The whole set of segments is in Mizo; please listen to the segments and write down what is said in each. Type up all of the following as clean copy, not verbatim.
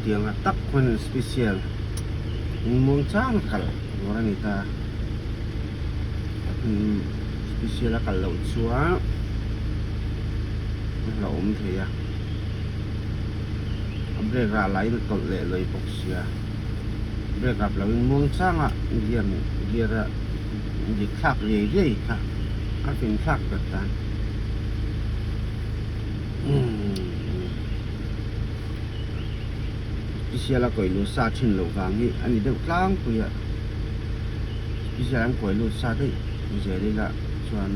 Tiang ah tak khuan special muang chang a kal tur a ni ta special a kal loh chuan a hlauhawm thei a a brake rah lahin a tawlh leh lawi bawk sia brake rap loin muang changa gear gear a dik thlak riai riai kha a fin thlak ber tan. Special a kawi lut sa thin loh vang hi a ni deuh tlangpui a special an kawi lut sa daih zel ila chuan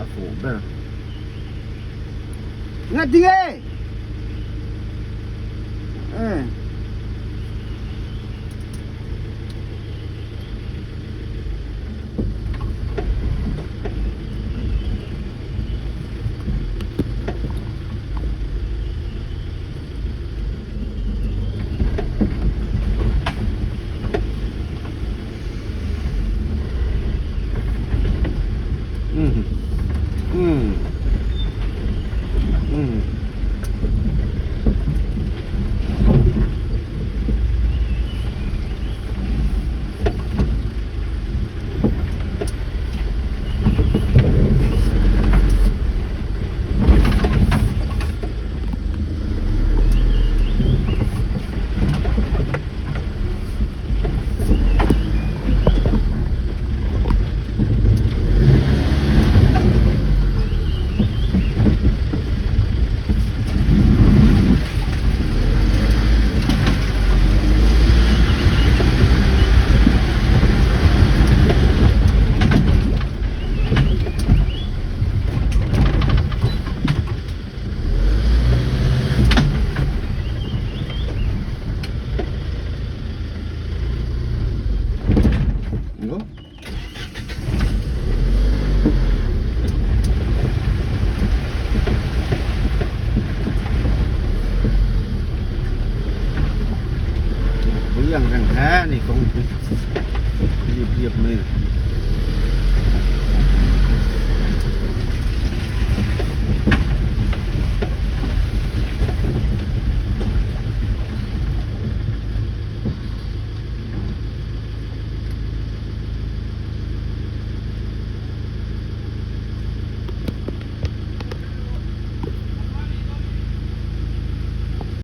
a fuh ber. Ngatinge? Pui ang reng hle a ni kawng hi riap riap mai a ni.